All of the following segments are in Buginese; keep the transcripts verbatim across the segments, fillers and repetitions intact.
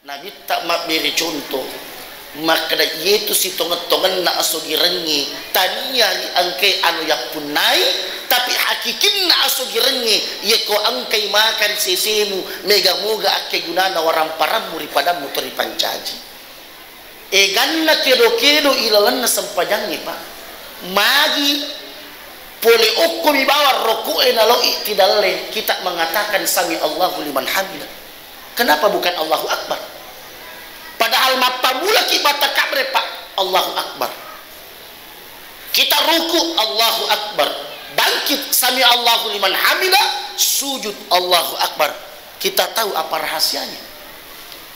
Nabitta mabbere conto, makkeda, "Iyetu sitongeng-tongenna asogirengnge, tania ri engkae anu yappunnai, tapi hakikinna asogirengnge, iyeko engkai maka ri sesemu, mega-moga akkegunana waramparammu ri padammu to ripancaji." Eganna kedo-kedo ilalenna sempajangnge, Pak. Magi pole okkomi bawang roko'e naloi tidalle, kita mengatakan, "Sami Allahu liman hamida." Kenapa bukan Allahu Akbar? Padahal mappamulaki batta kabre, Pak, Allahu Akbar. Kita ruku, Allahu Akbar. Bangkit, sami Allahu liman hamida, sujud, Allahu Akbar. Kita tahu apa rahasianya.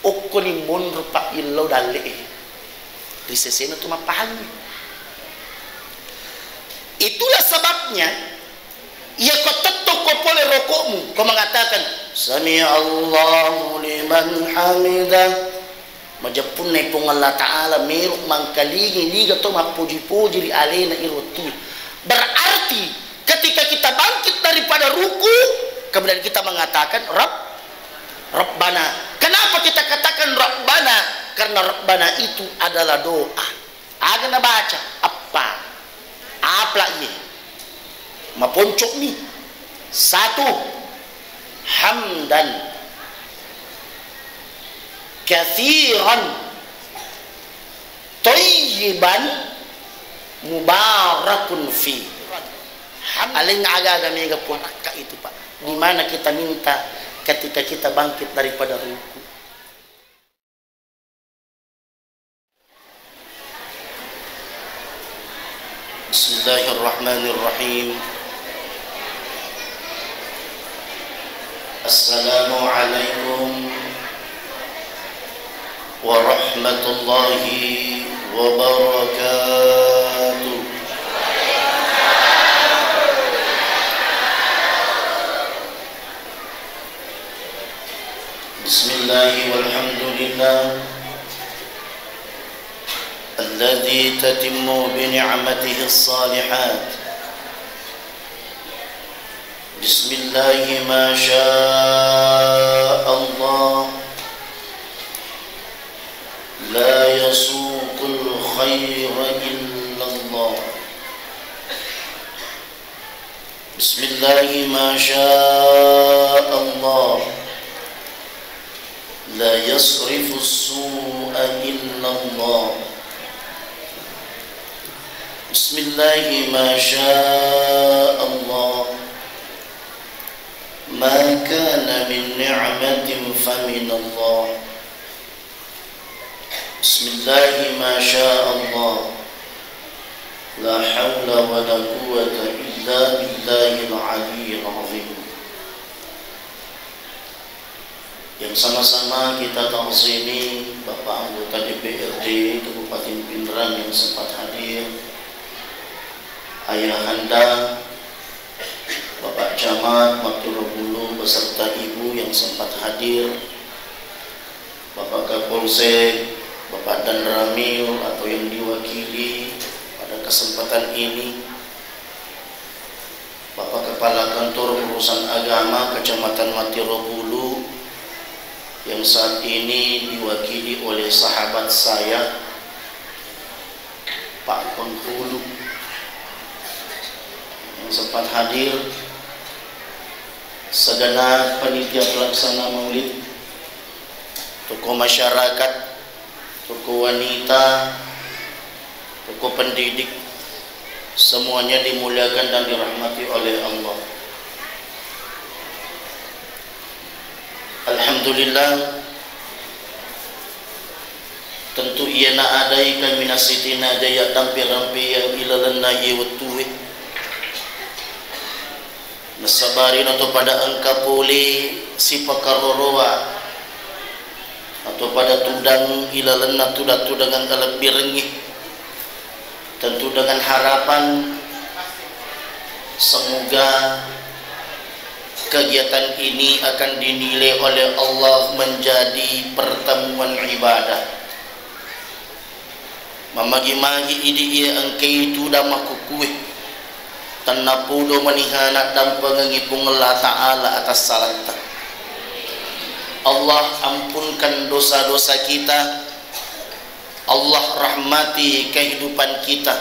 Okkoni monro, Pak, illau dalle'e. Ri sesena tu mappahangngi. Itulah sebabnya, iya ko tettong ko pole roko'mu, ko mengatakan, "Sami Allahu liman hamidah." Majeppunna Puang Allah Ta'ala melo mangkalingi niga to mappoji-poji ri alena iro wettu. Berarti ketika kita bangkit daripada ruku, kemudian kita mengatakan, "Rabb-, Rabbana." Kenapa kita katakan Rabbana? Karena Rabbana itu adalah doa. Aga nabaca, appa. Apla iye. Maponcokmi. Satu, hamdan kathiran tayyiban mubarakun fi. Ham-, aleng aga-aga mega puarakka itu, Pak. Di mana kita minta ketika kita bangkit daripada ruku. Bismillahirrahmanirrahim. Assalamualaikum warahmatullahi wabarakatuh. Bismillah walhamdulillah. Alladzi tatimmu bi ni'matihi shalihat. Bismillah ma sya Allah. La yasuqul khaira illallah. Bismillah ma sya Allah. La yasrifu su'a illallah. Bismillah ma sya Allah. Ma kana min ni'matin faminallah. Bismillah ma sya Allah. La haula wa la quwwata illa billahil aliyyil azim. Yang sama-sama kita ta'zimi Bapak Anggota D P R D Kabupaten Pinrang yang sempat hadir, Ayahanda Bapak Camat Mattirobulu beserta Ibu yang sempat hadir, Bapak Kapolsek, Bapak Danramil atau yang diwakili pada kesempatan ini, Bapak Kepala Kantor Urusan Agama Kecamatan Mattirobulu yang saat ini diwakili oleh sahabat saya, Pak Penghulu yang sempat hadir, segenap panitia pelaksana maulid, tokoh masyarakat, tokoh wanita, tokoh pendidik, semuanya dimuliakan dan dirahmati oleh Allah. Alhamdulillah, tentu iyana adai kaminasitina jaya tampe-rampe yang ilalenna iye wettue. Nasabari nato pada engka pole sipakaroroa atau pada tudang ilalenna tudang-tudangan kalebbirengnge. Tentu dengan harapan semoga kegiatan ini akan dinilai oleh Allah menjadi pertemuan ibadah. Mamagi-magi idi iye engkai tudang makkukue, tennapodo manihana dampengengi Puang Allah Ta'ala atas salatta. Allah ampunkan dosa-dosa kita, Allah rahmati kehidupan kita,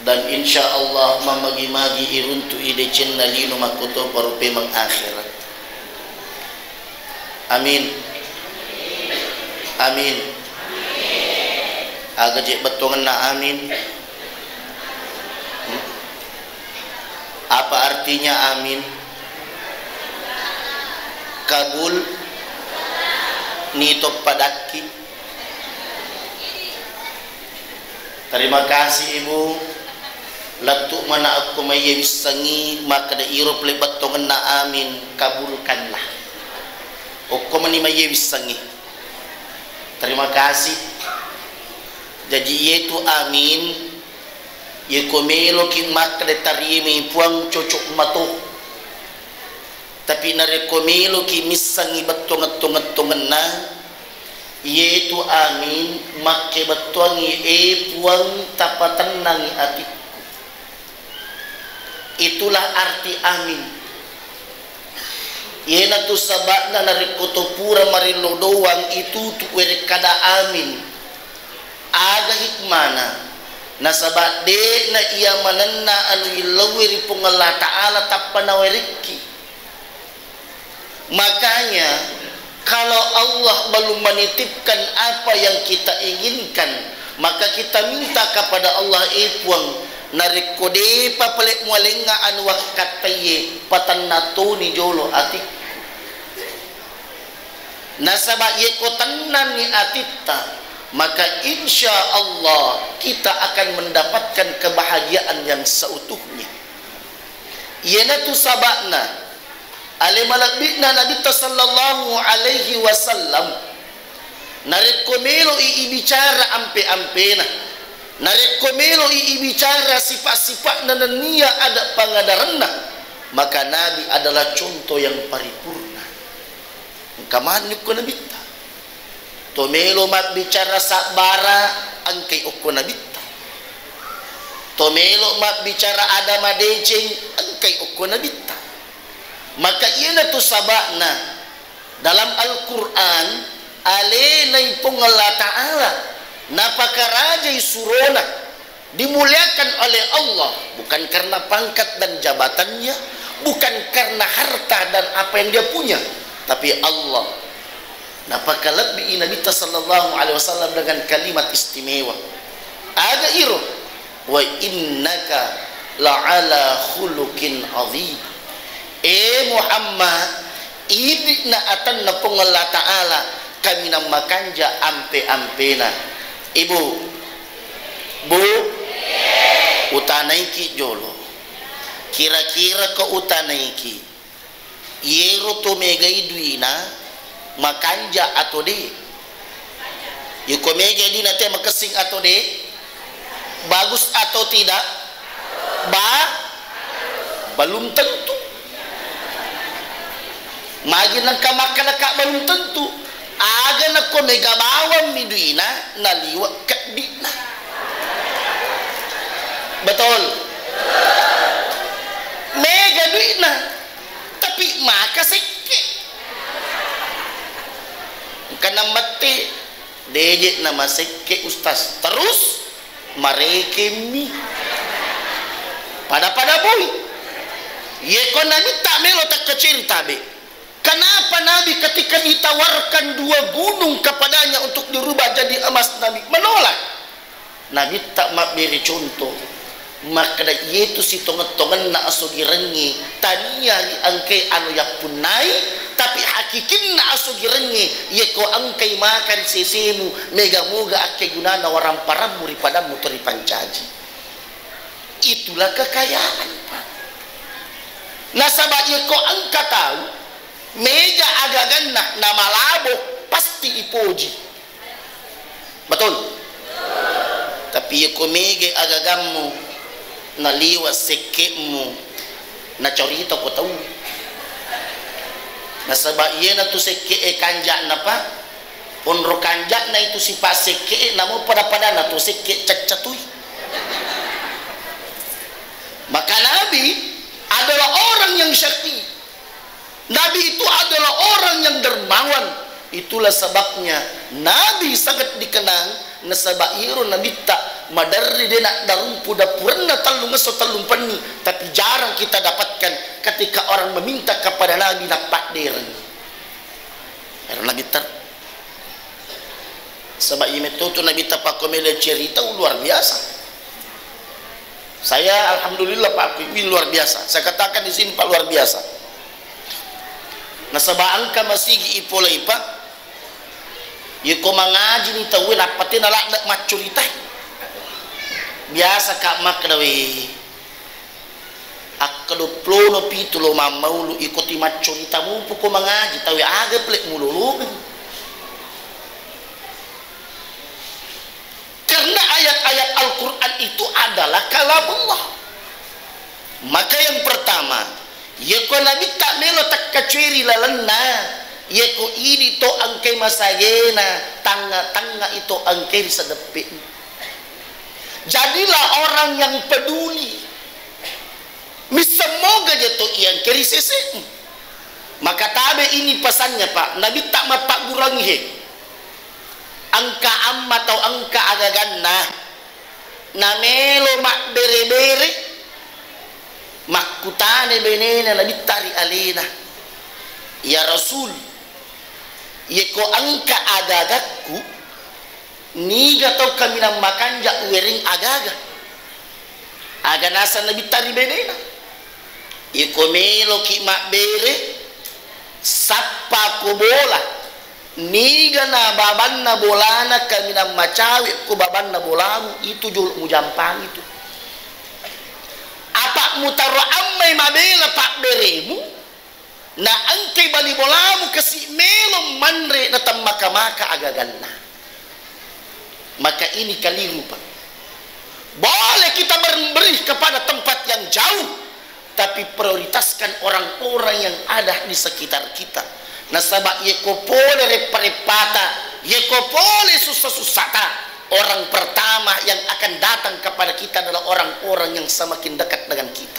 dan insya Allah mamagi-magi iruntu'i decenna lino makkotoparo pemeng akhirat. Amin. Amin. Aga je bettuangenna amin? Hmm? Apa artinya amin? Kabul ni toppadakki. Terima kasih, Ibu. Lettu mana akko maiye wissengi makkeda iro pole bettuangenna amin, kabulkanlah. Okko mani maiye wissengi. Terima kasih. Jadi, iyetu amin, iyeko meloki makkeda tarimai Puang, cocok mato. Tapi narekko meloki missengi bettuangeng-tongenna, iyetu amin, makkebettuangngi, "E Puang, tapatennangi atikku." Itulah arti amin. Iyanatu saba'na narekko to pura marillo doang itutu werekkada amin. Aga hikmana? Nasaba de'na iya manenna anu illauwe ri Puang Allah Ta'ala tappa nawerekki. Makanya, kalau Allah belum menitipkan apa yang kita inginkan, maka kita minta kepada Allah, "E Puang, narekko depa pale mualengnga anu wakkattaiye, patenna toni jolo atikku." Nasaba yeko tennanni atitta, maka insya Allah kita akan mendapatkan kebahagiaan yang seutuhnya. Iyanatu saba'na, ale malebbi'na Nabitta sallallahu alaihi wasallam, narekko melo'i ibicara ampe-ampena, narekko melo'i ibicara sipa-sipa'na nennia ada pangadarenna, maka Nabi adalah contoh yang paripurna. Engka manni okko Nabitta. To melo mabbicara sabbara, engkai okko Nabitta. To melo mabbicara ada madeceng, engkai okko Nabitta. Maka iyanatu saba'na dalam Al-Quran, alenai Puang Allah Ta'ala napakarajai surona, dimuliakan oleh Allah, bukan karena pangkat dan jabatannya, bukan karena harta dan apa yang dia punya, tapi Allah. Napakalebbi Nabitta sallallahu alaihi wasallam dengan kalimat istimewa. Aga iro? "Wa innaka la'ala khuluqin azim." E Muhammad, idi'na atanna Puang Allah Ta'ala, kaminang makanja ampe-ampena. Ibu, Bu, utanaiki jolo. Kira-kira ko utanaiki, iyero to megai duina makanja atau de? Iko megai duina te makessing atau de? Bagus atau tidak? Ba-, belum tentu. Magi nengka makkeda ka belum tentu. Aga nakko mega bawang mi duina, naliwa keddi'na. Betul? Mega duitna, tapi maka sekke. Engka namette, deje namasekke ustaz, terus marekemmi. Pada-pada boy. Yeko Nabitta melo takkacerita be. Kenapa Nabi ketika ditawarkan dua gunung kepadanya untuk dirubah jadi emas, Nabi menolak? Nabitta mabbere contoh, makkeda, "Iyetu sitongeng-tongenna asogirengnge, tania riengkai anu yappunnai, tapi hakikinna asogirengnge, yeko engkai maka ri sesemu, mega-moga akkegunana waramparammu ri padammu to ripancaji." Itulah kekayaan, Pak. Nasaba yeko engka tau mega agaganna namalabo, pasti ipoji. Betul? Tapi yeko mega agagammu, naliwa sekkemu, nacorita ko tau. Nasaba iyena tu sekke e kanja'na, Pak. Onro kanja'na itu sipa sekke e, namo pada-padana tu sekke caccatui. Maka Nabi adalah orang yang syaqi. Nabi itu adalah orang yang dermawan. Itulah sebabnya Nabi sangat dikenang, nasaba iyaro Nabitta maderri de' naddarumpu dapurenna tellung esso tellung penni, tapi jarang kita dapatkan ketika orang meminta kepada Nabi nappaddereng. Ero Nabitta. Sebab iya metto tu Nabitta pakko melo cerita luar biasa. Saya alhamdulillah Pak, ini luar biasa. Saya katakan di sini Pak, luar biasa. Nasaba engka masigi ipolei Pak. Yeko mangaji ni tauwe nappa tena ladde maccurita. Biasa Kak makkeda we. Akkedoplono pitu lo mammaulu iko ti maccurita mupu ko mangaji tauwe aga pele mulolongeng. Karena ayat-ayat Al-Quran itu adalah kalamullah. Maka yang pertama, yeko Nabitta melo takkacueri lalenna, yeko idi to engkai masagena, tangnga-tangnga ito engkai ri sedeppe'na. Jadilah orang yang peduli. Misseng moga je to iya engkai ri sese'mu. Maka tabe ini pesannya, Pak. Nabitta mappaggurangi he. Engka amma tau engka agaganna. Namelo mabbere-bere. Makkutana benena Nabitta ri alena. Ya Rasul, yeko engka agagakku, niga tau kaminang makanja uwereng agaga? Aga naseng Nabitta ri benena? Iko meloki mabbere, sappa ko bola. Niga na babanna bolana kaminang macawe ko babanna bolamu, itu jolo mujampangi tu. Apa mutaro ammai mabela pabberemu, na engkai bali bolamu kasi melo manre na temmaka-maka agaganna. Maka ini kaliru, Pak. Boleh kita memberi kepada tempat yang jauh, tapi prioritaskan orang-orang yang ada di sekitar kita. Nasaba yeko pole reppa-reppata, yeko pole sussa-sussata, orang pertama yang akan datang kepada kita adalah orang-orang yang semakin dekat dengan kita.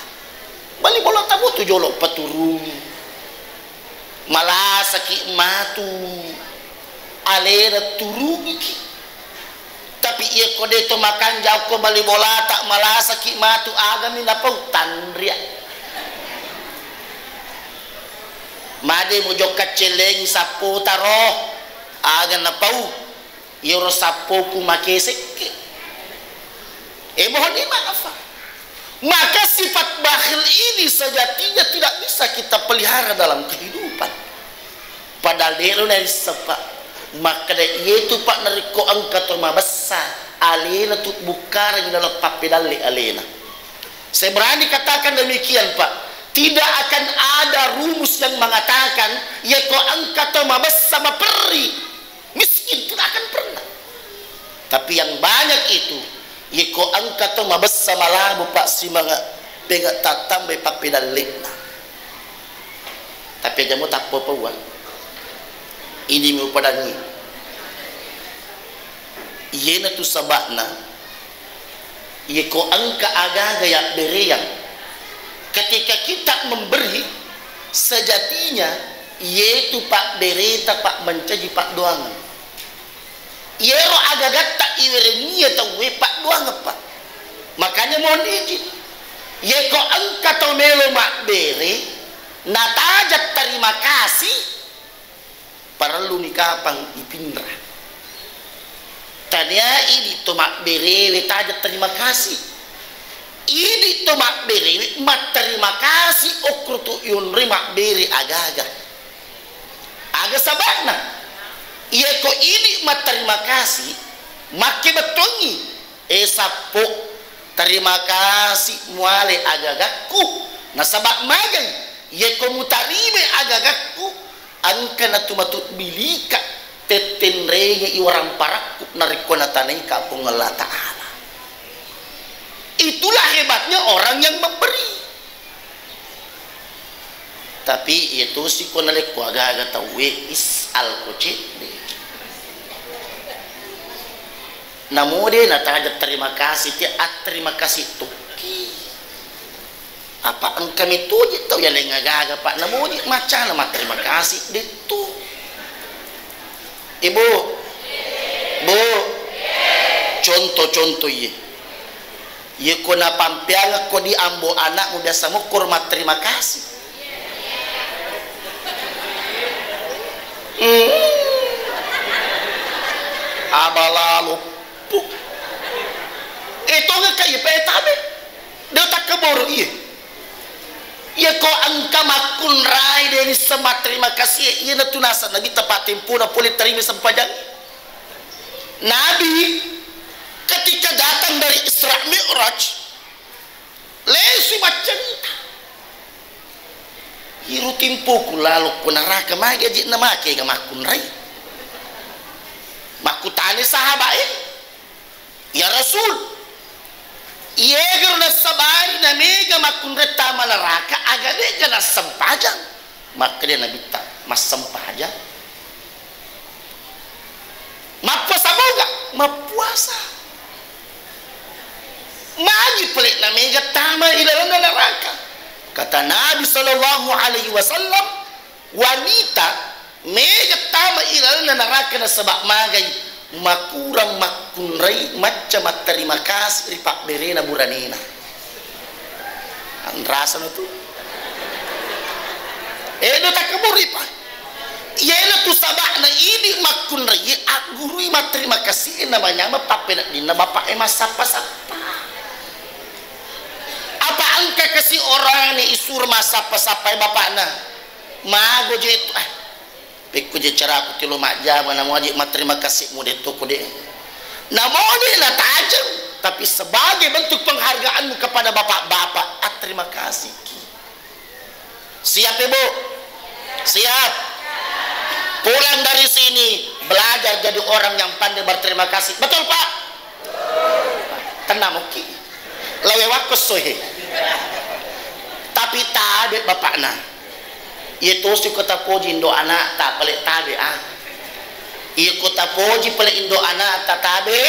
Bali bola tabotu jolo paturungi. Malasaki matu alena turungiki. Tapi iya ko de to makanja ko bali bolata malasaki matu, agami napau? Tanria. Made mujokka cellengi sappota ro, aga napau? Iyaro sappoku makesekke. Eh, mohon dimaaf, Pak. Maka sifat bakhil ini sejatinya tidak bisa kita pelihara dalam kehidupan. Padahal dero na isseng, Pak. Makkeda iyetu, Pak, narekko engka to mabessa alena tu bukkarangi dalam pappedalle alena. Saya berani katakan demikian, Pak. Tidak akan ada rumus yang mengatakan yeko engka to mabessa maperri. Miskin, tidak akan pernah. Tapi yang banyak itu, yeko engka to mabessa malabu, Pak, simanga pega tattambai pappedalle'na. Tapi aja mo tappo paua. Ini mi upadangi. Iyena tu sabakna, yeko engka aga-aga yabbereang, ketika kita memberi, sejatinya iyetu pabbereta, Pak, mancaji paddoangeng. Iyero agagatta iwerengngie tauwe paddoangeng, Pak. Makanya mohon izin, yeko engka to melo mabbere, natajang terima kasih, parelluni kapang ipinra. Tania idi to mabberewe tajang terima kasih. Idi to mabberewe matterima kasih okko tu yonroi mabbere agaga. Aga sabakna? Iyako idi matterima kasih, makke bettuangngi. Eh, sappo, terima kasih muale agagakku. Nasaba magai, yeko mutarime agagakku, engka natu matu bilika tettenrenge iwarang parakku narekko natanaika Puang Allah Ta'ala. Itulah hebatnya orang yang memberi. Tapi iya tosi ko nalekko aga-aga tauwe, is, alko cedde. Namo de nataja terima kasih, tia atterima kasih tokki. Apa engka metoji tau yaleng agaga, Pak, namoji maccana matterima kasih, dettu. Ibu, Bu, contoh-contoh iye. Iye ko napampeangekko di ambo anakmu biasa mokkoro matterima kasih. Hmm. Abalalo. Puh. Eh, tongeng ka iye, pa tabe. De' takkaboro iye. Iye ko engka makkunrai de' nisseng matterima kasih, iye natu naseng Nabitta pattempona pole tarima sempajang. Nabi ketika datang dari Isra Mi'raj, lesu maccerita. Iro timpoku lalo ko naraka, magi aji' namake ga makkunrai? Makkutani sahabat e, "Ya Rasul, iyegaro nassabari namega makkunrai tama naraka, aga de'ga nassempajang?" Makkeda Nabitta, "Massempajang." Mappuasa moga? Mappuasa. Magi pale' namega tama ilalenna naraka? Kata Nabi sallallahu alaihi wasallam, wanita mega tama ilalenna naraka nasaba' magai? Makurang makkunrai, macca matterima kasih ri pabberena buranena. Anrasana tu. Eh, do takkaburi, Pak. Iyana tu saba'na idi makkunrai, aggurui matterima kasih, namanyameng pappeneddinna bapak e massappa-sappa. Apa engka kasi orang ni isuro massappa-sappa e bapakna? Mago je tu, eh. Pekko je caraku tilo majjama, namo aji' matterima kasih mu de' toko de'. Namo de' natajeng, tapi sebagai bentuk penghargaanmu kepada bapak-bapak, ah, terima kasih ki. Siap, Ibu? Siap. Pulang dari sini, belajar jadi orang yang pandai berterima kasih. Betul, Pak? Tenang, oke. Lawe wakko sohe. Tapi tabe bapakna. Iye tosi ko tapoji indo anakta pale' tabe, ah. Iye ko tapoji pale' indo anakta tabe,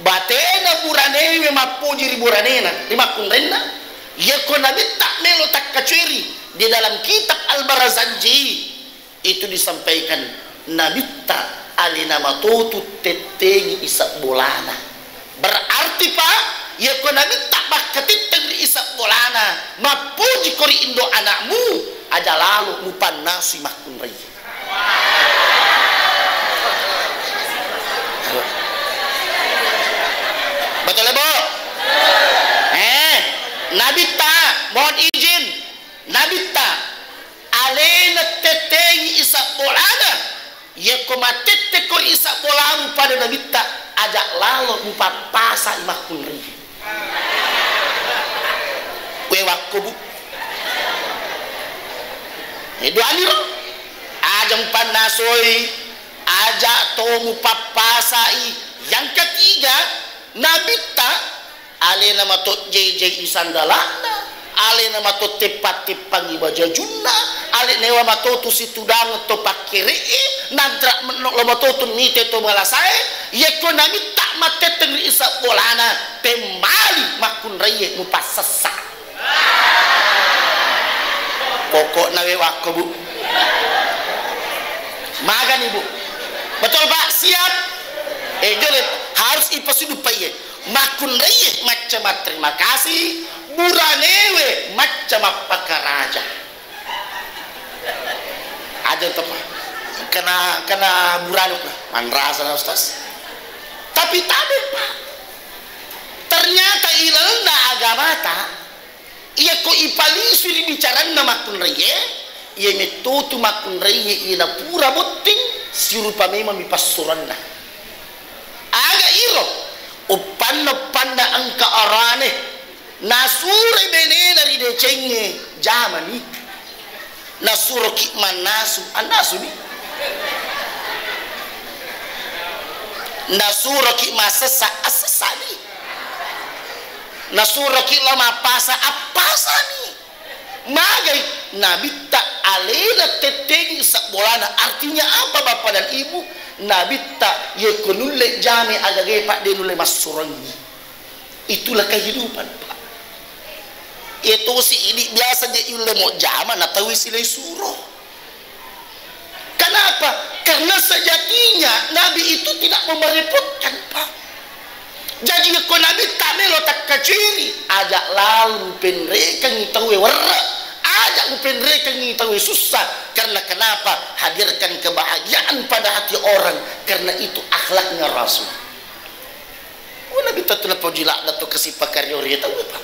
batena buranewe mappoji ri buranena, ri makkunrainna. Iye ko Nabitta melo takkacueri di dalam kitab Al-Barazanji, itu disampaikan Nabitta alena matotu tettengi isebbolana. Berarti, Pak, iye ko Nabitta makkatetteng ri isebbolana, mappoji ko ri indo anakmu, aja lalo mupannasui makkunrai. Betul, Bu? Eh, Nabitta, mohon izin, Nabitta alena tettengi isebbolana. Iye ko matette ko isebbola pada Nabitta, aja lalo mupappasai makkunrai. Kue wakko, Bu. Eh, doaniro. Aja mupannasoi, aja to mupappasai. Yang ketiga, Nabitta alena matojjei-jei sandala'na, alena matotteppa-teppangi bajajunna, alenewa matotu situdang to pakkere'e, nantra menno lo matotu nite to malasae, yekko Nabitta mattetteng ri isebbolana, pemmali makkunraie mupassessa. Pokokna we wakko, Bu. Magani, Bu. Betul, Pak? Siap? Eh, jadi harus ipasudu, Pak, iye. Makkunraie macca matterima kasih, buranewe macca mappakaraja. Aja to, Pak. Kena, kena burane, Pak. Manrasa na, Ustaz. Tapi tabe, Pak. Ternyata ilalenna agamata, iyako ipalisui ri bicaranna makkunraie, iye mettotu makkunraie iya napura botting, sirupa memang mi passuranna. Aga iro, uppanna-uppanna engka arane, nasuroi benena ri decengnge, jamani. Nasuroki mannasu, annasuni. Nasuroki massessa, assessani. Nasuroki lo mappasa, appasani. Magai Nabitta alena tettengi sebbolana. Artinya apa, Bapak dan Ibu? Nabitta yeko nulle jame agagae, Pak, de nulle massurengi. Itulah kehidupan, Pak. Iya tosi idi biasa je yulle mojjama na tauwe silai suro. Kenapa? Karena sejatinya Nabi itu tidak memerepotkan, Pak. Jaji ko Nabi tamelo takkaciri, aja lalu penrekengi tauwe werre, aja upenrekengi tauwe susah. Karena kenapa? Hadirkan kebahagiaan pada hati orang. Karena itu akhlaknya Rasul. Oh, Nabitta tu napoji ladda tu kasi pakariori tauwe, Pak.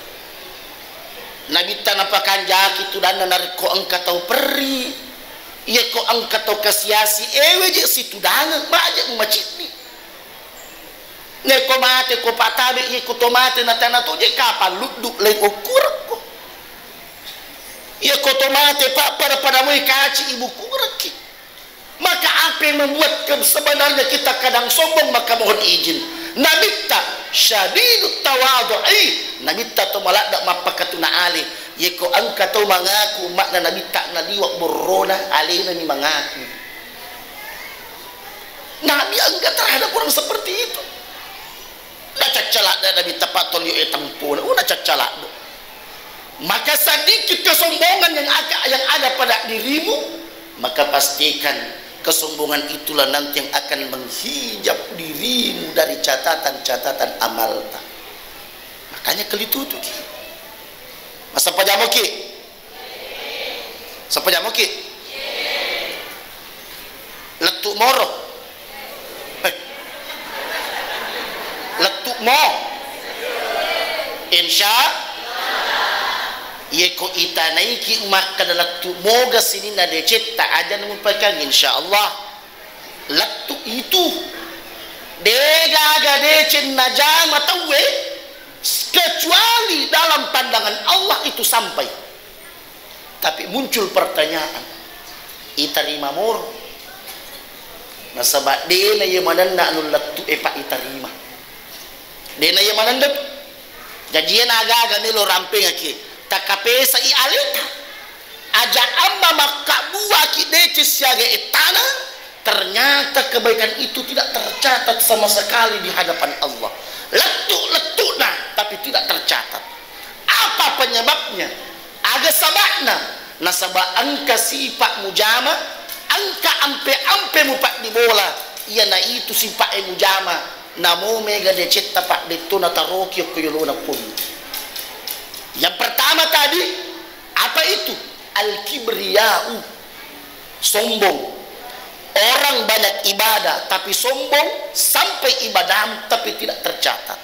Nabitta napakanjaki tudanna narekko engka tau perri, iya ko engka tau kasiasi, ewe je situdangeng, maje maciddi. Neko mate ko patabe, iya ko to mate na tana to je kapang luddu leng okkurekko. Iya ko to mate, Pak, pada-pada moi kaci ibu kurekki. Maka apa yang membuat ke-, sebenarnya kita kadang sombong, maka mohon izin. Nabitta syadidut tawadhu'i, Nabitta to maladda mappakatuna ale. Yeko engka tau mangaku umma'na Nabitta naliwa borrona, alena ni mangaku. Nabi engka terhadap orang seperti itu. Nacaccaladda Nabitta pattolio e tempona, oh, nacaccaladda. Maka sedikit kesombongan yang ada, yang ada pada dirimu, maka pastikan kesombongan itulah nanti yang akan menghijab dirimu dari catatan-catatan amalta. Makanya kelitutuki. Masa pajamoki? Sapa jamoki? Lettu moro. Eh. Lettu mo. Insya. Yeko itanaiki makkada lettu moga sininna decetta, aja mupakang, insya Allah. Lettu itu degaga deceng najama tauwe, kecuali dalam pandangan Allah itu sampai. Tapi muncul pertanyaan, itarima moro? Nasaba dena iya manenna anu lettu e, Pak, itarima. Dena iya manenna tu. Jaji iya nagaga melo rampengaki, takapesai aleta. Aja amma makkabbuaki deceng siaga ettana, ternyata kebaikan itu tidak tercatat sama sekali di hadapan Allah. Lettu-lettu'na, tapi tidak tercatat. Apa penyebabnya? Aga saba'na? Nasaba engka sipa mujama, engka ampe-ampe mupaddibola, iyana itu sipa e mujama, namo mega decetta, Pak, detto nataroki okko yolona poli. Yang pertama tadi, apa itu? Al-kibriya'u. Sombong. Orang banyak ibadah tapi sombong, sampai ibadahmu tapi tidak tercatat.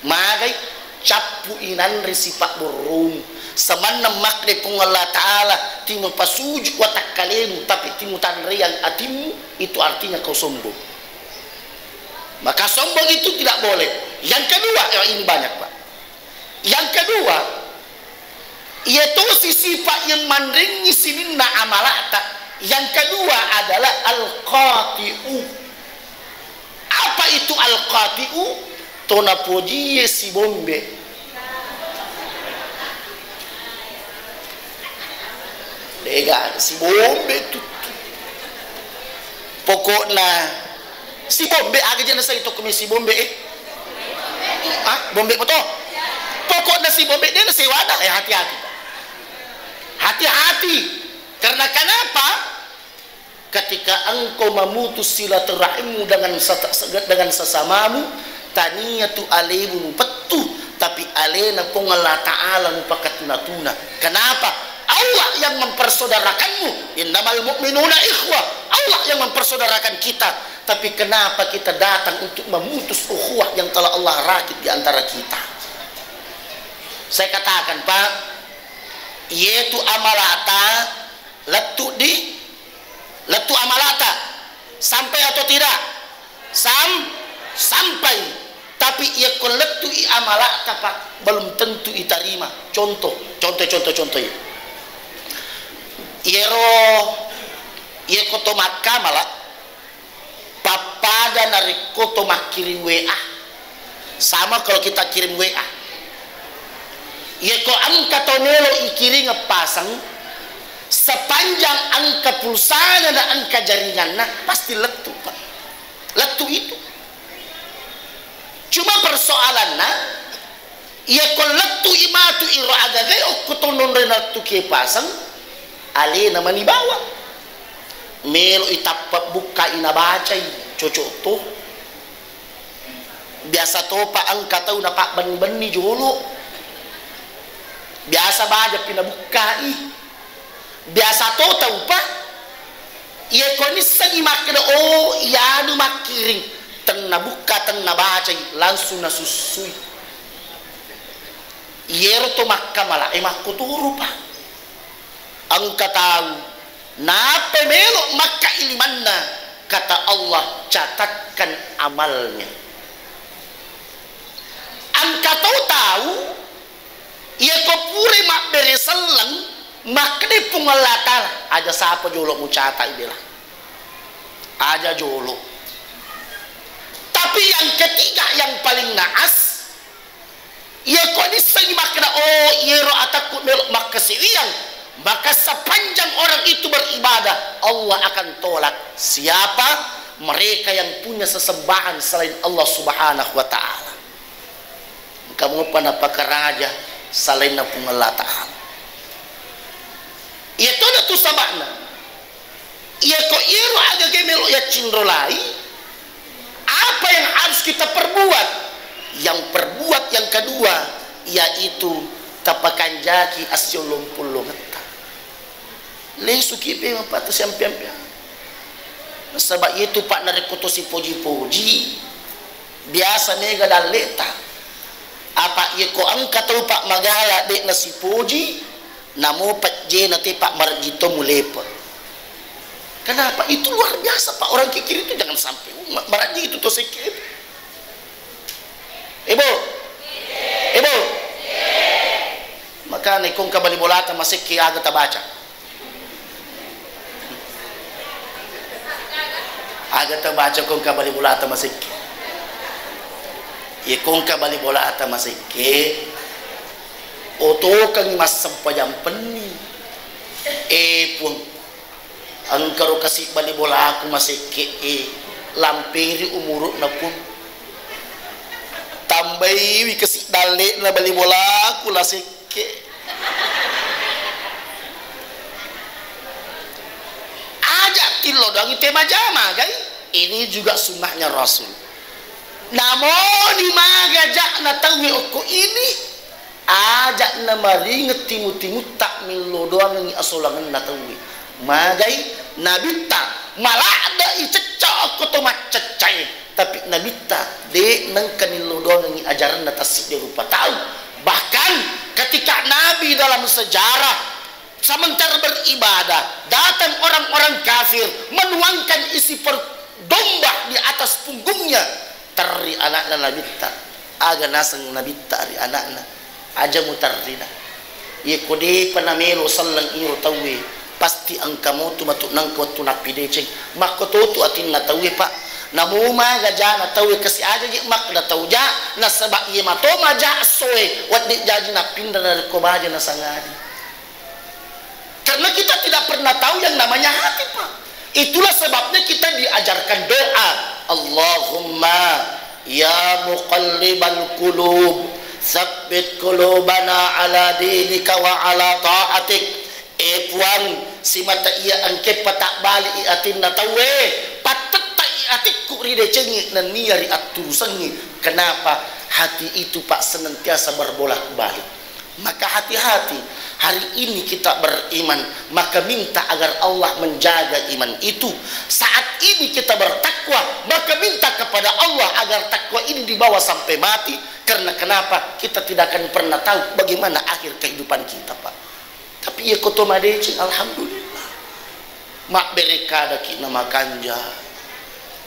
Magai, cappu inanre sipa borromu. Samanna makde Puang Allah Ta'ala, timupasuju watakkalemu tapi timutanreang atimmu, itu artinya kau sombong. Maka sombong itu tidak boleh. Yang kedua, ya, ini banyak, Pak. Yang kedua, iya tosi sipa yang manrengi sininna amalata. Yang kedua adalah al-qati'u. Apa itu al-qati'u? Tona pojie sibombe. Dega sibombe tuttu. Pokokna sibombe, aga je nasai tokko me sibombe e? Ah, bombe moto? Pokokna sibombe de nasewana, eh, hati-hati. Hati-hati. Karena kenapa? Ketika engkau memutus silaturahimmu dengan sata-, dengan sesamamu, tania tu alemu mupettu, tapi alena Puang Allah Ta'ala mupakatuna-tuna. Kenapa? Allah yang mempersaudarakanmu. Innamal mu'minuna ikhwah. Allah yang mempersaudarakan kita. Tapi kenapa kita datang untuk memutus ukhuwah yang telah Allah rakit di antara kita? Saya katakan, Pak, yaitu amalata lettu di, lettu amalata, sampai atau tidak? Sam-, sampai. Tapi iya ko lettu i amalata, Pak, belum tentu itarima. Contoh, contoh, contoh, contoh iya. Iyaro, iya ko to makkamala, pappada narekko to makkiring W A. Sama kalau kita kirim W A. Iya ko engka to melo ikiring pasang, sepanjang engka pulsana na engka jaringanna, pasti lettu, Pak. Lettu itu. Cuma persoalanna, Iyako lettu'i matu iro agagae okko tononroi nalettuki paseng, alena mani bawang. Melo'i tappa bukka'i nabacai, cocok to. Biasa topa engka tau napabbenni-benni jolo. Biasa bajapi nabukka'i. Biasa to taupa, iyako nissengngi makkeda, "Oh, iyanu makkiring," tenna bukka, tenna bacai, langsung nasussui. Iyero to makkamala'e makkotoro, Pak. Engka tau, nappa melo makka ilimanna, kata Allah, catatkan amalnya. Engka to tau, iyako pura mabbere selleng, makkeda Puang Allah Ta'ala, "Aja sapa jolo mucatai bela. Aja jolo." Tapi yang ketiga, yang paling naas, iyako nissengngi makkeda, "Oh, iyero atakku melo makkasiwiyang," maka sepanjang orang itu beribadah, Allah akan tolak siapa mereka yang punya sesembahan selain Allah Subhanahu wa Ta'ala. Engka mopa napakaraja salainna Puang Allah Ta'ala. Iya tona tu saba'na. Iyako iyaro agaga melo yaccinrolai, apa yang harus kita perbuat? Yang perbuat yang kedua, yaitu tapakanjaki assio lompollongetta. Lesuki pemeng patu siampe-ampeang. Nasaba iyatu, Pak, narekko to sipoji-poji, biasa mega dalleta. Apa iyako engka tau, Pak, magala de nasipoji, namo pejjena te, Pak, marejji to mulepe. Kenapa? Itu luar biasa, Pak. Orang kikir itu jangan sampai ma-, marejji itu to sekke. Ibu? Ibu? Makana ko engka bali bolata masekke, aga tabaca? Aga tabaca ko engka bali bolata masekke? Iya, ko engka bali bolata masekke, otokengngi massempajang penni. Eh, Puang, engkaro kasi bali bolaku masekke e, lamperi umuru'na, Puang. Tambaiwi kasi dalle'na bali bolaku la sekke. Aja tillo doang te majama, gai. Ini juga sunnahnya Rasul. Namoni maga ja'na tauwe okko ini, aja namaringeng timu-timutta millo doangengngi asolangenna tauwe. Magai nabitta, maladde'i cecca okko to macceccae, tapi nabitta de nengka nillo doangengngi ajaranna tassiddi rupa tau. Bahkan ketika Nabi dalam sejarah sementara beribadah, datang orang-orang kafir, menuangkan isi per-, domba di atas punggungnya. Terri anakna nabitta. Aga naseng nabitta ri anakna, "Aja muterrina. Iya ko depa namelo selleng iro tauwe, pasti engka motu matu nengka wettu nappideceng." Makkototu atinna tauwe, Pak. Namo maga jana tauwe, kasi aja je makkeda tau ja, nasaba iya matoma ja essoe, wedding jaji nappinra narekko baja nasangadi. Karena kita tidak pernah tahu yang namanya hati, Pak. Itulah sebabnya kita diajarkan doa, "Allahumma ya muqallibal qulub, tsabbit qulubana ala dinika wa ala ta'atik." Eh, Puang, simata iya engke patabbalii atinna tauwe, pattettai atikku ri decengnge nennia ri atturusengnge. Kenapa? Hati itu, Pak, senantiasa berbolak-balik. Maka hati-hati, hari ini kita beriman, maka minta agar Allah menjaga iman itu. Saat ini kita bertakwa, maka minta kepada Allah agar takwa ini dibawa sampai mati. Karena kenapa? Kita tidak akan pernah tahu bagaimana akhir kehidupan kita, Pak. Tapi iya ko to madeceng, alhamdulillah. Mabbere kadaki na makanja.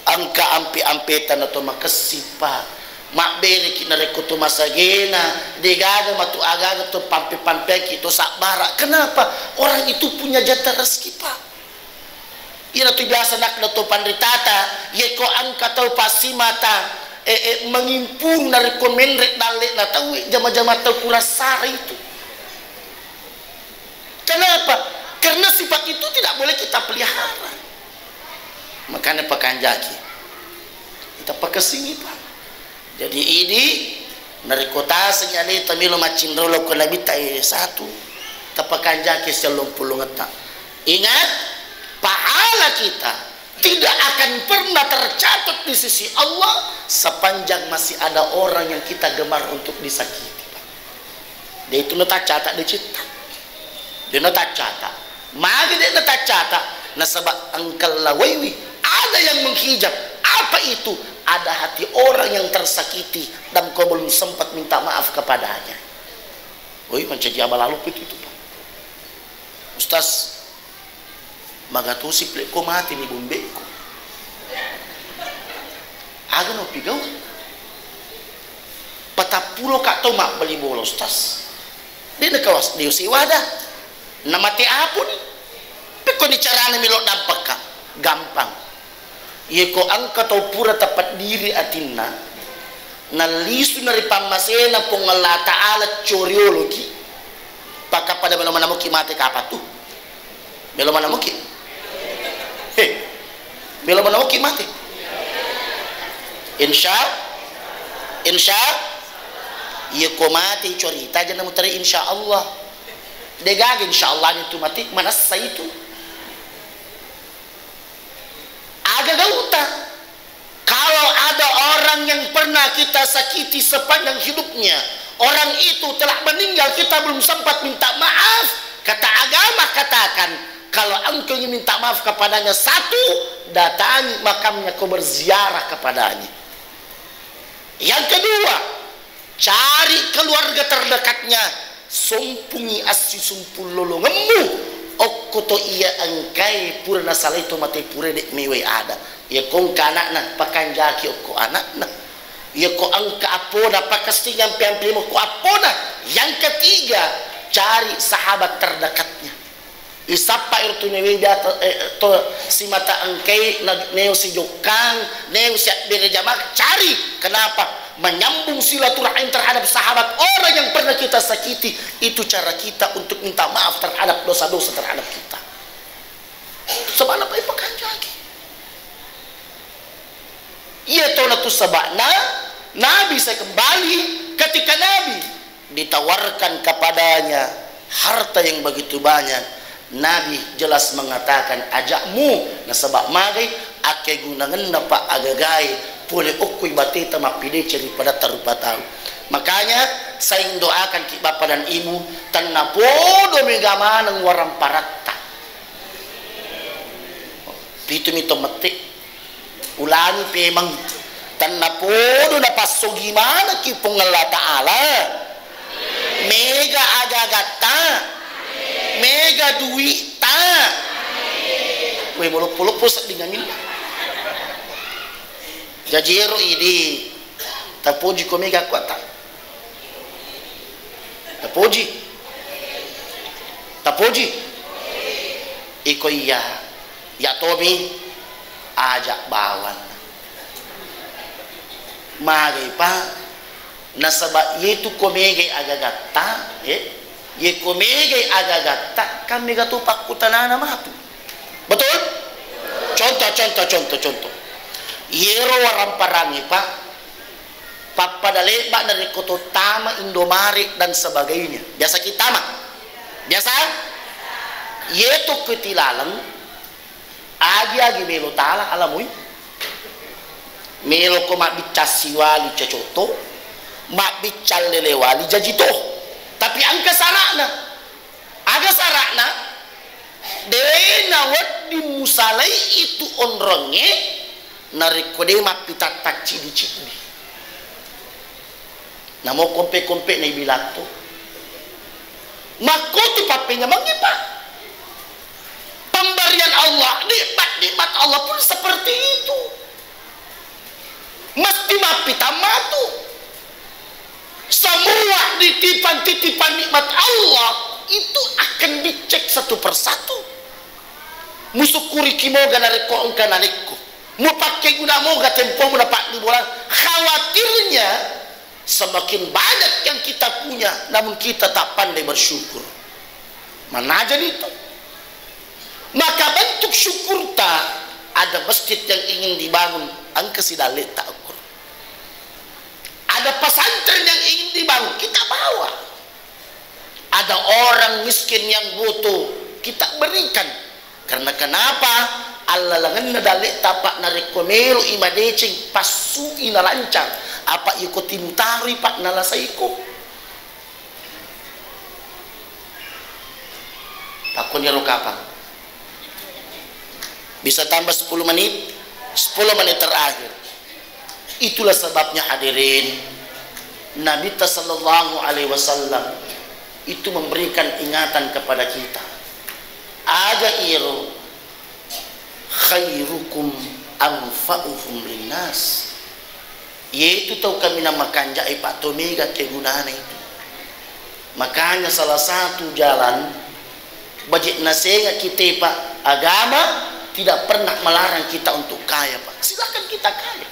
Engka ampe-ampeta na to makessing, Pak. Mabbereki narekko to masagena, degaga matu agaga to pampe-pampeaki to sabbara. Kenapa? Orang itu punya jatah rezeki, Pak. Iyanatu biasa nakna to panritata, yeko engka tau passimata, e, e, mangimpung narekko menre dalle na tauwe, jama-jama tau kurassara itu. Kenapa? Karena sifat itu tidak boleh kita pelihara. Makanya pakanjaki. Kita pakessingi, Pak. Jadi ini Narekko tasengngi aleta melo maccinrolo ko Nabitta, eh, satu, tapakanjaki siallompulungetta. Ingat, pahala kita tidak akan pernah tercatat di sisi Allah sepanjang masih ada orang yang kita gemar untuk disakiti, Pak. De itu nataccatat de citta. De nataccatat. Magi de nataccatat? Nasaba engka lawaiwi ada yang menghijab. Apa itu? Ada hati orang yang tersakiti dan kau belum sempat minta maaf kepadanya. Oi, mancaji abalalu itu, itu, Pak. Ustaz, magatosi plekko mati ni bombekko. Aga no pigau? Patappulo ka tau mabbali bola, Ustaz. De nakawas, de usewada. Namate aponi? Pekko ni carana melo dampakka? Gampang. Iyako engka tau pura tapeddiri atinna, nallisu na ri pammasena Puang Allah Ta'ala corioloki, pakappada melo manamuki mate kapang tu. Melo manamuki. He. Melo manamuki mate. Insya, insya, iyako mate corita aja namu tare insya Allah. Degaga insya Allah itu mate, manessa itu. Aga gauta? Kalau ada orang yang pernah kita sakiti sepanjang hidupnya, orang itu telah meninggal, kita belum sempat minta maaf, kata agama katakan, kalau engkau ingin minta maaf kepadanya, satu, datangi makamnya, kau berziarah kepadanya. Yang kedua, cari keluarga terdekatnya, sompungi assisumpung lolongemmu, okko to iya engkae pura nasalai to mate pura de mewai ada. Iyako engka anakna, pakanjaki okko anakna. Iyako engka appona, pakessing ampe-ampemu okko appona. Yang ketiga, cari sahabat terdekatnya. Isappa ero tu newe biata, eh, to simata engkai na, neo sijokkang, neo siabbere jamak, cari. Kenapa? Menyambung silaturahim terhadap sahabat orang yang pernah kita sakiti. Itu cara kita untuk minta maaf terhadap dosa-dosa terhadap kita. Sebab apa ipakanjaki? Iya tona tu sebabna Nabi saya kembali, ketika Nabi ditawarkan kepadanya harta yang begitu banyak, Nabi jelas mengatakan, "Ajakmu, nasaba magai akkegunangenna pa agagae pole okkoi bateta mappideceng ri padatta rupa tau." Makanya saya doakan ki bapa dan ibu, tennapodo mega maneng waramparatta. Pitu mi to mette. Ulangi pemeng, tennapodo napassogi manekki Puang Allah Ta'ala. Mega agagatta, mega duitta. Woi, maloppo-loppo sedding amin. Jaji ero idi, tapoji ko mega kuatta. Tapoji. Tapoji. Iko iya, ya tomi aja bawang. Magai, Pak? Nasaba yetu ko megai agagatta, eh? Ye ko megai agagatta, kan mega to pakkutanana matu. Betul? Contoh, contoh, contoh, contoh. Yero waramparangnge, Pak, pappada lebba narekko to tama Indomaret dan sebagainya. Biasa kita mah. Biasa? Yetu ko tilaleng, agi-agi melo tala alamui. Melo ko mabbiccang siwali cocok to, mabbiccang lele wali jaji to. Tapi engka sara'na. Aga sara'na? De nawedding musalai itu onrongnge, narekko de mappitattang ciddi-ciddi. Namo kompe-kompe na ibilatto. Makkotu pappenyamengnge, Pak. Pemberian Allah, nikmat-nikmat Allah pun seperti itu. Mesti mappitang matu. Semua titipan-titipan nikmat Allah itu akan dicek satu persatu. Musyukuriki moga narekko engka nalekko. Mupakkeguna moga tempomu napaddibolang. Khawatirnya semakin banyak yang kita punya, namun kita tak pandai bersyukur. Manajani itu. Maka bentuk syukurta, ada masjid yang ingin dibangun, engka sidalletta ukur. Ada pesantren yang ingin dibangun, kita bawa. Ada orang miskin yang butuh, kita berikan. Karena kenapa? Allalengenna dalle'ta, Pak, narekko melo'i madeceng, passui nalancang. Apa iko timutaroi, Pak, nalasaiko. Pakkoniro kapang. Bisa tambah sepuluh menit? Sepuluh menit terakhir. Itulah sebabnya, hadirin, Nabi ta sallallahu alaihi wasallam itu memberikan ingatan kepada kita. Aga iro khairukum anfa'uhum linnas. Yaitu tau kaminang makanja'e, Pak, to mega kegunana itu. Makanya salah satu jalan baje' nasenga kita, Pak, agama tidak pernah melarang kita untuk kaya, Pak. Silakan kita kaya.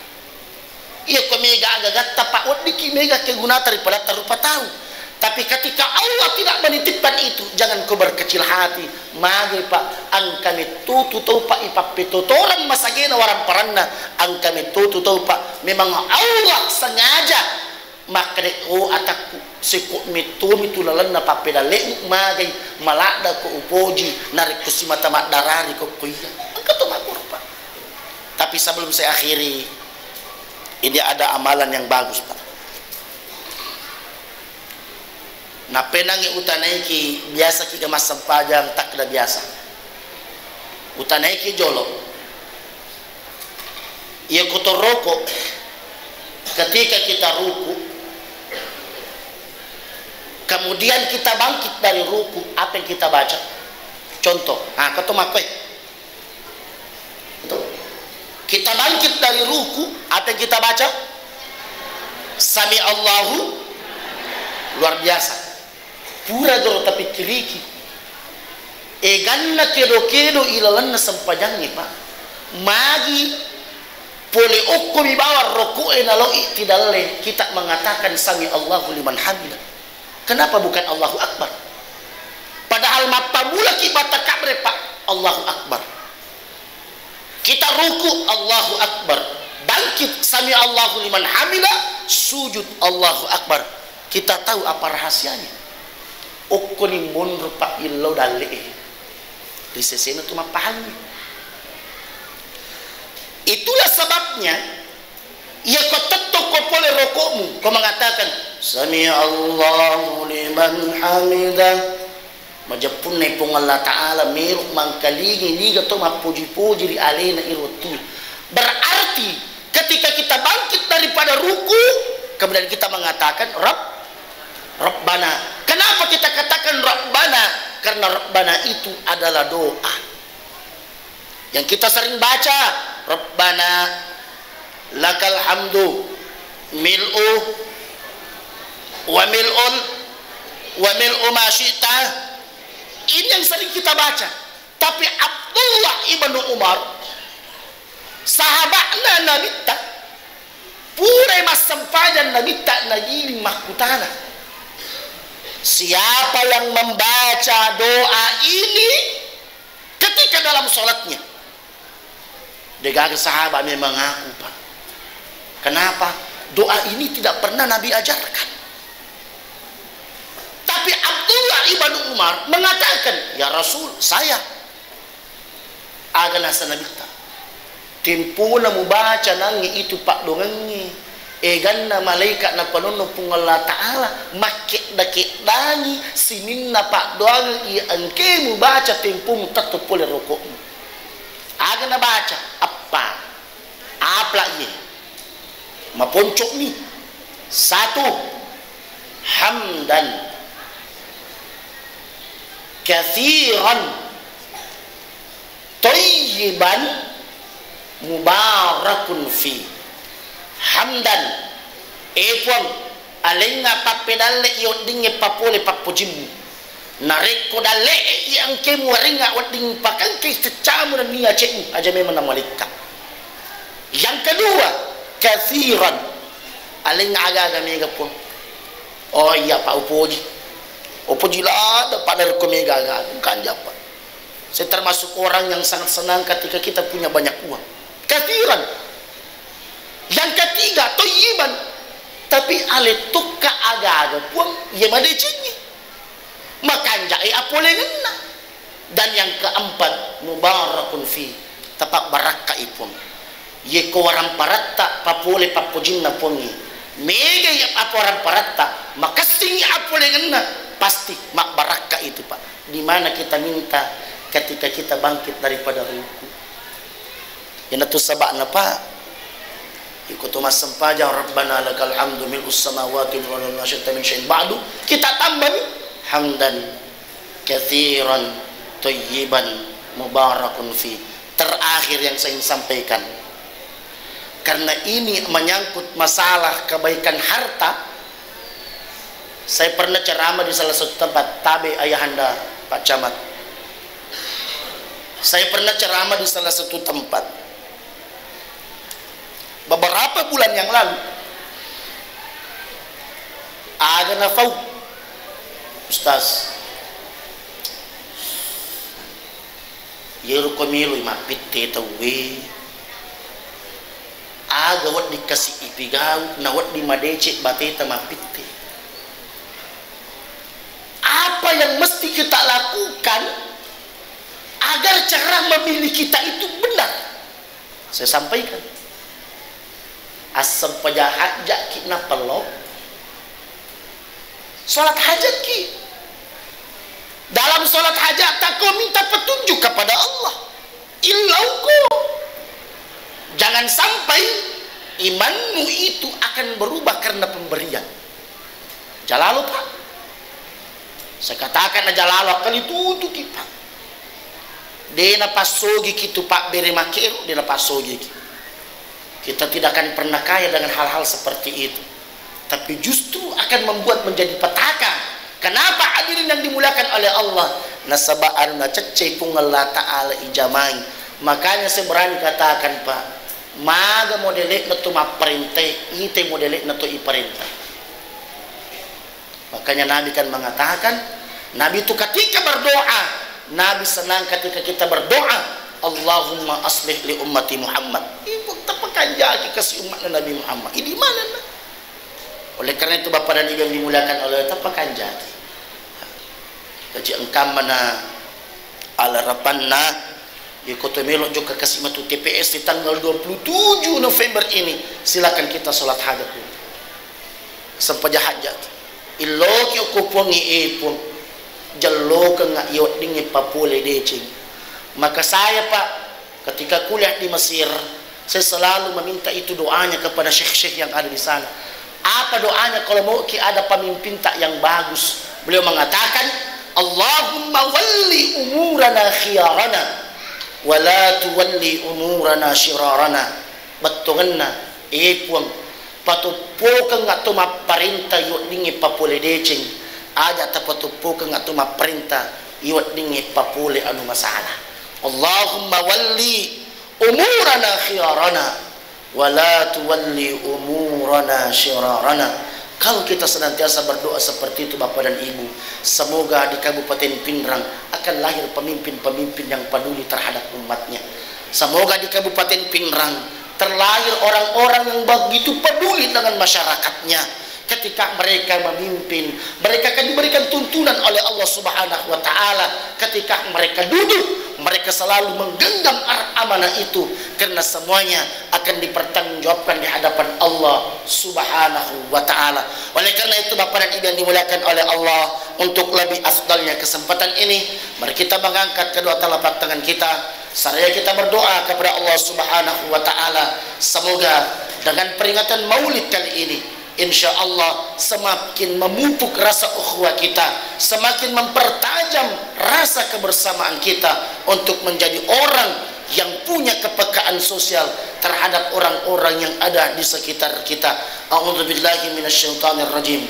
Iya, ko mega agagatta, Pak, weddikki mega kegunata ri padatta rupa tau. Tapi ketika Allah tidak menitipkan itu, jangan kau berkecil hati. Mage, Pak, engka mettotu tau, Pak, ipappetotoreng masagena waramparanna. Engka mettotu tau, Pak, memang Allah sengaja makkeda, "Oh, atakku, sekko mettomi tu lalenna pappedalle'mu, magai maladda ko upoji, narekko simata maddarari ko, ko iya." Engka to makkoro, Pak. Tapi sebelum saya akhiri, ini ada amalan yang bagus, Pak. Nappenangi utanaiki, biasaki ga massempajang takda biasa. Utanaiki jolo. Iya, ko to roko, ketika kita ruku, kemudian kita bangkit dari ruku, apa yang kita baca? Contoh, nah, keto makkoi. Tuh. Kita bangkit dari ruku, apa yang kita baca? Sami Allahu, luar biasa. Pura garo tapikkiriki. Eganna kedo-kedo ilalenna sempajangnge, Pak. Magi pole okkomi bawang roko'e naloi tidalle, kita mengatakan sami Allahu liman hamidah. Kenapa bukan Allahu Akbar? Padahal mappamulaki batta kabbere, Pak, Allahu Akbar. Kita ruku, Allahu Akbar. Bangkit, sami Allahu liman hamida, sujud, Allahu Akbar. Kita tahu apa rahasianya. Okkoni monro, Pak, illau dalle'e. Ri sesena tu mappahangngi. Itulah sebabnya, iya ko tettokko pole roko'mu, ko mengatakan, "Sami Allahu liman hamidah." Majeppunna Puang Allah Ta'ala melo mangkalingi niga to mappoji-poji ri alena iro wettu. Berarti ketika kita bangkit daripada ruku, kemudian kita mengatakan, "Rabb-, Rabbana." Kenapa kita katakan Rabbana? Karena Rabbana itu adalah doa. Yang kita sering baca, "Rabbana lakal hamdu mil'u wa mil'ul wa mil'u ma syi'ta." Ini yang sering kita baca. Tapi Abdullah ibnu Umar, sahabatna Nabitta, pura massempajang Nabitta, nagiling makkutana, "Siapa yang membaca doa ini ketika dalam sholatnya?" Degaga sahabat memang aku, Pak. Kenapa? Doa ini tidak pernah Nabi ajarkan. Tapi Abdullah ibnu Umar mengatakan, "Ya Rasul, saya." Aga nasa Nabitta, "Tempona mubaca nangnge itu paddoangengnge, eganna malaika napanonno Puang Allah Ta'ala makkedda-keddangi sininna paddoangeng iya engke mubaca tempomu tetto pole roko'mu." Aga nabaca? Appa. Apla iye. Maponco'mi. Satu, hamdan katsiran thayyiban mubarakun fi. Hamdan, e Puang, alengnga pappedalle i weddingnge papole pappojimmu. Narekko dalle'e i engke muwarengnga wedding pakengke ceccamu nennia ce'mu, aja memang namalikka. Yang kedua, katsiran. Alengnga aga-aga mega, Puang. Oh iya, Pak, upoji. Upoji ladde, Pak, narekko mega aga-aga. Kanja, Pak. Saya termasuk orang yang sangat senang ketika kita punya banyak uang. Katsiran. Yang ketiga, thayyiban. Tapi ale tokka aga-aga Puang iya madecengngi. Makanjai apolengenna. Dan yang keempat, mubarakun fi, tapabbarakkai Puang. Yeko waramparatta papole pappojinna Puangnge, megai apa waramparatta, makessingngi apolengenna, pasti mabbarakka itu, Pak. Di mana kita minta ketika kita bangkit daripada ruku? Iyanatu saba'na, Pak. Iko to massempajang, Rabbana lakal hamdu mil'us samawati wal ardi wa ma syi'ta min syai'in ba'du. Kita tambani hamdan katsiran thayyiban mubarakun fi. Terakhir yang saya ingin sampaikan, karena ini menyangkut masalah kebaikan harta, saya pernah ceramah di salah satu tempat, tabe ayahanda Pak Camat. Saya pernah ceramah di salah satu tempat. Beberapa bulan yang lalu, aga nafau, Ustaz, yero ko meloi mappitte tauwe, aga wedding kasi ipigau na wedding madeceng bateta mappitte. Apa yang mesti kita lakukan agar cara memilih kita itu benar? Saya sampaikan. Assempajang hajatki nappa lao salat hajatki. Dalam salat hajat takko minta petunjuk kepada Allah. Illauko. Jangan sampai imanmu itu akan berubah karena pemberian. Jalalo, Pak. Saya katakan na jalalo, akkali tutuki, Pak. De napassogiki tu pabbere makkero, de napassogiki. Kita tidak akan pernah kaya dengan hal-hal seperti itu. Tapi justru akan membuat menjadi petaka. Kenapa, hadirin yang dimuliakan oleh Allah? Nasaba anu naceccei Puang Allah Ta'ala ijamai. Makanya saya berani katakan, Pak, maga modele'na tu mapparentai, ite modele'na tu iparenta. Makanya Nabi kan mengatakan, Nabi itu ketika berdoa, Nabi senang ketika kita berdoa, Allahumma aslih li ummati Muhammad. Ibu, tapakanjaki kasi umatna Nabi Muhammad. Ini mana, nak? Oleh karena itu, Bapak dan Ibu yang dimuliakan Allah, tapakanjaki. Kaji engkamana alarapanna, iko to melo jokka kasi matu T P S di tanggal dua puluh tujuh November ini, silakan kita sholat hajat dulu. Sempajang hajat. Illoki okko Puangnge, e Puang, jellokengnga iya weddingnge papole deceng. Maka saya, Pak, ketika kuliah di Mesir, saya selalu meminta itu doanya kepada syekh-syekh yang ada di sana. Apa doanya kalau mau ki ada pemimpin tak yang bagus? Beliau mengatakan, Allahumma walli umurana khiyarana, wa la tuwalli umurana syirarana. Bettuanna, e Puang, patoppokengnga to mapparenta iya weddingnge papole deceng, aja tapatoppokengnga to mapparenta iya weddingnge papole anu masalah. Allahumma walli umurana khiyarana, wa la tuwalli umurana syirarana. Kalau kita senantiasa berdoa seperti itu, Bapak dan Ibu, semoga di Kabupaten Pinrang akan lahir pemimpin-pemimpin yang peduli terhadap umatnya. Semoga di Kabupaten Pinrang terlahir orang-orang yang begitu peduli dengan masyarakatnya. Ketika mereka memimpin, mereka akan diberikan tuntunan oleh Allah Subhanahu wa Ta'ala. Ketika mereka duduk, mereka selalu menggenggam ar-, amanah itu, karena semuanya akan dipertanggungjawabkan di hadapan Allah Subhanahu wa Ta'ala. Oleh karena itu, Bapak dan Ibu yang dimuliakan oleh Allah, untuk lebih afdalnya kesempatan ini, mari kita mengangkat kedua telapak tangan kita, seraya kita berdoa kepada Allah Subhanahu wa Ta'ala. Semoga dengan peringatan Maulid kali ini, insya Allah, semakin memupuk rasa ukhuwah kita, semakin mempertajam rasa kebersamaan kita untuk menjadi orang yang punya kepekaan sosial terhadap orang-orang yang ada di sekitar kita. A'udzubillahi minasyaitonirrajim.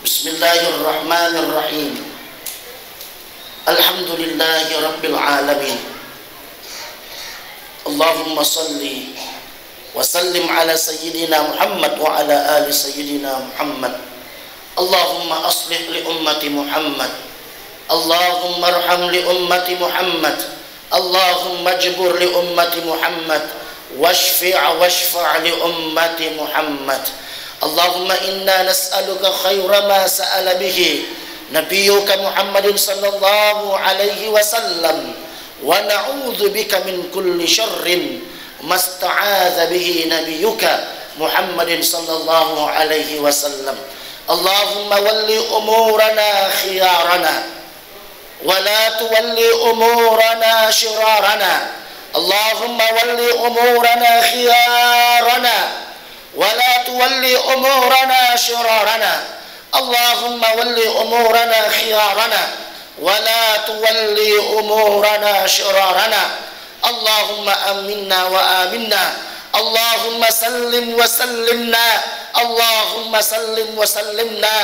Bismillahirrahmanirrahim. Alhamdulillahi rabbil alamin. Allahumma salli wa sallim ala sayyidina Muhammad wa ala ali sayyidina Muhammad. Allahumma aslih li ummati Muhammad. Allahumma arham li ummati Muhammad. Allahumma jbur li ummati Muhammad. واشفع واشفع لأمة محمد. اللهم إنا نسألك خير ما سأل به نبيك محمد صلى الله عليه وسلم، ونعوذ بك من كل شر ما استعاذ به نبيك محمد صلى الله عليه وسلم. اللهم ول أمورنا خيارنا، ولا تول أمورنا شرارنا. اللهم ول أمورنا خيارنا، ولا تول أمورنا شرارنا. اللهم ول أمورنا خيارنا، ولا تول أمورنا شرارنا. اللهم آمنا وآمنا. اللهم سلم وسلمنا. اللهم سلم وسلمنا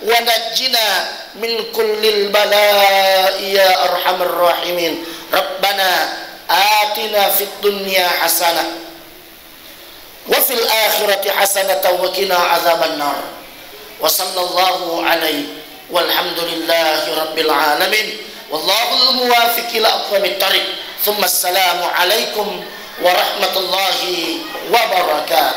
ونجنا من كل البلاء يا أرحم الراحمين. ربنا آتنا في الدنيا حسنة وفي الآخرة حسنة وقنا عذاب النار. وصلى الله عليه والحمد لله رب العالمين. والله الموافق إلى أقوم الطريق. ثم السلام عليكم ورحمة الله وبركاته.